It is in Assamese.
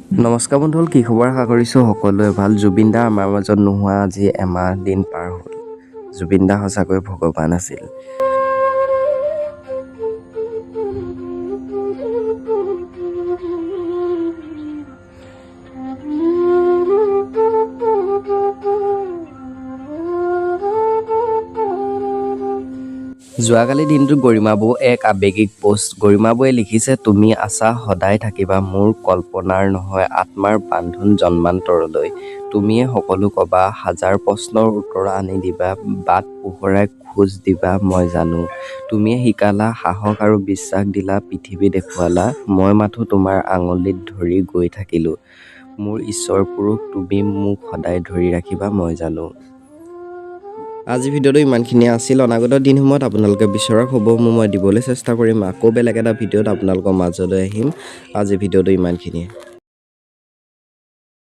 নমস্কাৰ বন্ধুসকল, কি খবৰ? আশা কৰিছোঁ সকলোৱে ভাল। জুবিন দা আমাৰ মাজত নোহোৱা আজি এমাহ দিন পাৰ হ'ল। জুবিন দা সঁচাকৈ ভগৱান আছিল। যোৱাকালি দিনটোত গৰিমা বৌ এক আৱেগিক পোষ্ট। গৰিমা বৌয়ে লিখিছে, তুমি আছা, সদায় থাকিবা মোৰ কল্পনাৰ নহয় আত্মাৰ বান্ধোন জন্মান্তৰলৈ। তুমিয়ে সকলো ক'বা, হাজাৰ প্ৰশ্নৰ উত্তৰ আনি দিবা, বাট পোহৰাই খোজ দিবা, মই জানো। তুমিয়ে শিকালা, সাহস আৰু বিশ্বাস দিলা, পৃথিৱী দেখুৱালা। মই মাথোঁ তোমাৰ আঙুলিত ধৰি গৈ থাকিলোঁ। মোৰ ঈশ্বৰ পুৰুষ, তুমি মোক সদায় ধৰি ৰাখিবা, মই জানো। আজি ভিডিঅ'টো ইমানখিনিয়ে আছিল। অনাগত দিনসমূহত আপোনালোকে বিচৰা খবৰসমূহ মই দিবলৈ চেষ্টা কৰিম। আকৌ বেলেগ এটা ভিডিঅ'ত আপোনালোকৰ মাজলৈ আহিম। আজি ভিডিঅ'টো ইমানখিনিয়ে।